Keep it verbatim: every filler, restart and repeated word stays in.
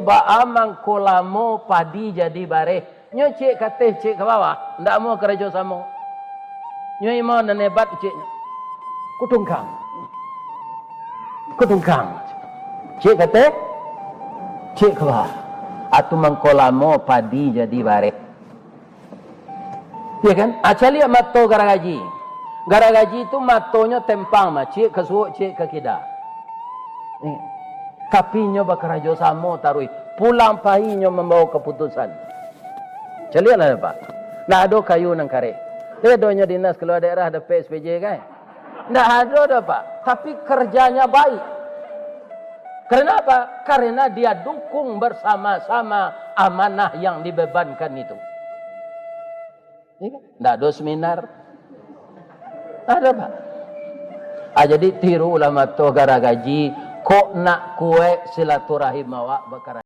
Baa mangko lamo padi jadi bareh. Nyo ciek ka ateh, ciek ka bawah, ndak amuah karajo samo. Nyo imam nan hebat, ciek nyo. Kutungkang. Kutungkang. Ciek ka ateh, ciek ka bawah. Atu mangko lamo padi jadi bareh. Iya kan? Ah, caliak mato garagaji. Garagaji tu matonyo tempang mah, ciek ka suok, ciek ka kida. Eh, tapi inyo bakarajo samo taruih. Pulang pai inyo mambawa kaputusan. Caliaklah, Pak. Ndak ado kayu nan kareh. Liek do inyo dinas kalua daerah dapek S P J kan? Ndak ado doh, Pak. Tapi kerjanya baik. Karena apa? Karena dia dukung bersama-sama amanah yang dibebankan itu. Iya kan? Ndak ado seminar. Ada, Pak. Ah, jadi tirulah mato garagaji, kok nak kuek silaturahim awak bakara-